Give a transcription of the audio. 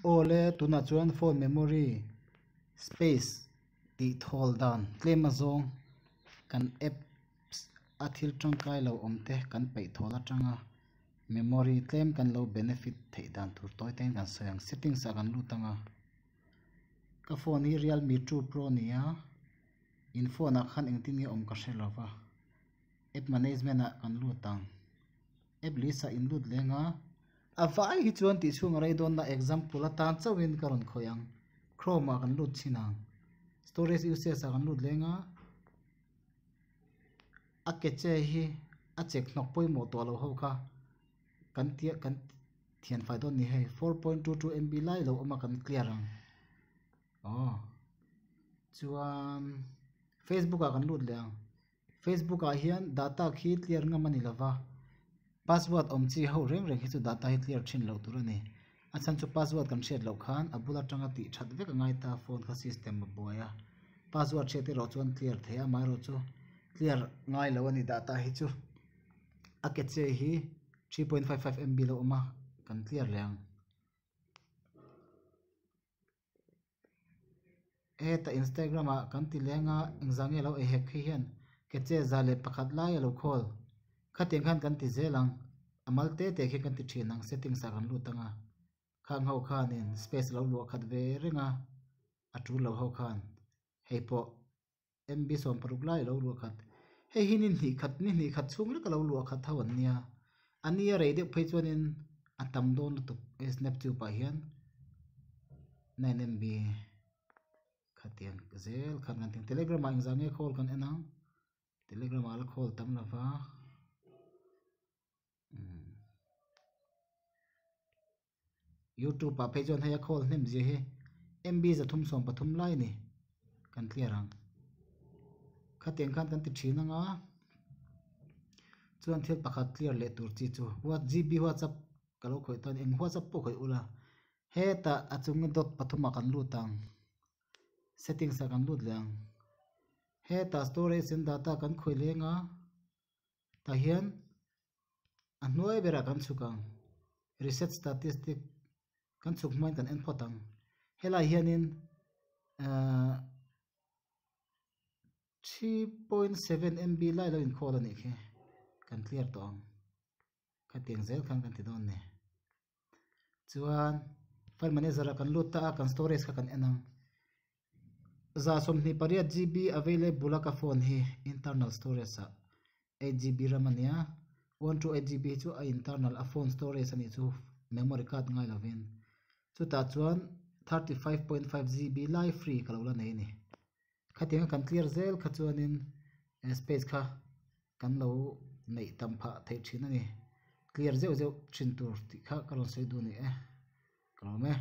Awle tunah chuan phone memory space tih thawl dan tlem azawng kan apps a thil tangkai lo awm te kan peih thawl atanga memory tlem kan lo benefit theih dan tur tawi te in kan sawi ang settings ah kan lut anga ka phone hi realme 2 pro a ni a in phone ah khan engtin nge awm ka hre lo va app management ah kan lut ang app list ah in lut leng a a vai hi chuan tih chhung a rei dawn na example atan chauhin ka rawn khawih ang chrome ah kan lut chhin ang storage usage ah kan lut leng a a cache hi a chek hnawk pawimawh tawh lo ho kha kan tia kan thian fai dawn a ni hei 4.22 MB lai lo awm a kan clear ang aw chuan facebook ah kan lut leh ang facebook ah hian data khi clear ngam a ni lova password awm chi ho reng reng hi chu data hi clear thin loh tur a ni a chhan chu password kan hriat loh khan a bul atanga tih that vek a ngai ta phone kha system a buai a password hriat erawh chuan clear thei a amaherawh chu clear ngai lo a ni data hi chu a cache hi 3.55 MB lo awm a kan clear leh ang. Heta Instagram ah kan ti leng a engzah nge lo ei hek khi hian cache 101 lai a lo khawl khatiang khan kan ti zel ang a mal te te khi kan ti thin ang settings ah kan lut ang a khang ho khanin space lo luah khat ve reng a a tul lo ho khan hei pawh MB 60 lai a lo luah khat hei hi ni hnih khat ni hnih khat chhung lek a lo luah khat ho an nia a nia rei deuh phei chuanin a tam dawn lutuk he snaptube ah hian 9 MB khatiang zel khan kan ti telegram ah engzah nge call kan en ang telegram ah la call tam lova youtube ah phei chuan hei a call hnem zia hi MB 333 lai a ni kan clear ang khatiang khan kan ti thin anga chuan thil pakhat clear leh tur chi chu GB whatsapp ka lo khawih tan eng whatsapp pawh khawih ula hetah a chung dot pathum ah kan lut ang settings ah kan lut leh ang hetah storage and data kan khawih leng a tah hian a hnuai berah kan chhuk ang reset statistic kan chhuk hmain kan en phawt ang helai hianin ahh 3.7 MB lai lo inkhawl a nih khi kan clear tawh ang khatiang zel khan kan ti dawn a ni chuan file manager ah kan lut ta a kan storage kha kan en ang 128 GB available a ka phone hi internal storage ah 8 GB ram a nia 128 GB chu a internal a phone storage a nih chu memory card ngai lovin chutah chuan 35.5 GB lai free ka lo la nei a ni khatiang a kan clear zel kha chuanin space kha kan lo neih tam phah theih thin a ni clear zeuh zeuh thin tur tih kha ka rawn sawi duh a ni e ka lawm e.